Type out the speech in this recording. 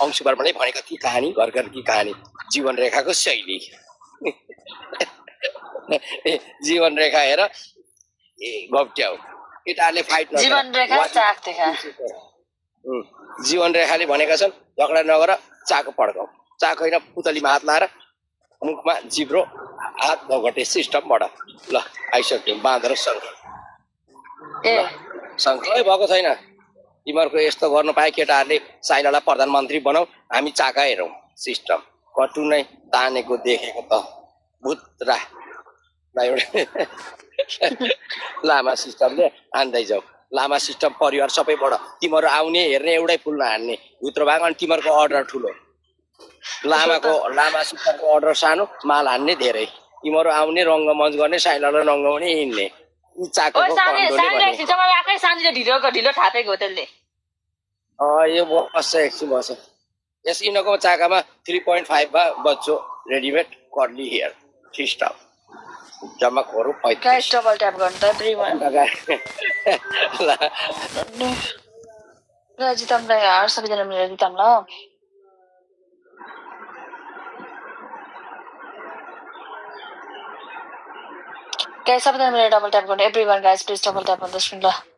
अंशु वर्माले भनेको ती कहानी घर घरकी कहानी जीवन रेखाको शैली जीवन रेखा हेर गप्ट्याउ केटाहरूले फाइट जीवन रेखा चाक देखा जीवन रेखाले भनेका छन् झगडा नगर चाको पड्काउ चाको होइन पुतलीमा हात लाएर मुखमा जिब्रो हात नघटे सिस्टमबाट ल आइसक्यो बाँधेर सङ्कलै भएको छैन तिमीहरूको यस्तो गर्नु पाए केटाहरूले साइनालाई प्रधानमन्त्री बनाऊ हामी चाका हेरौँ सिस्टम कटु नै तानेको देखेको त भुत्रा लामा सिस्टमले हान्दै जाऊ लामा सिस्टम परिवार सबैबाट तिमीहरू आउने हेर्ने एउटै फुल नहान्ने भित्र भएको अनि तिमीहरूको अर्डर ठुलो लामा सिस्टमको अर्डर सानो माल हान्ने धेरै तिमीहरू आउने रङ्गमञ्च गर्ने साइनालाई रङ्गाउने हिँड्ने ढिलो थापेको त्यसले यो बस्छ एकछिन बस्छ यस यिनीहरूको चाकामा 3.5 मा बच्चो रेडिमेड कर्ली हेयर सिस्टम जम्मा खोरु गाइस डबल ट्याप गर्नु त एभ्रीवन ल जितामलाई यार सबैजना मिलेर जिताम ल गाइस सबैजना मिलेर डबल ट्याप गर्नु everyone guys please double tap on the screen ल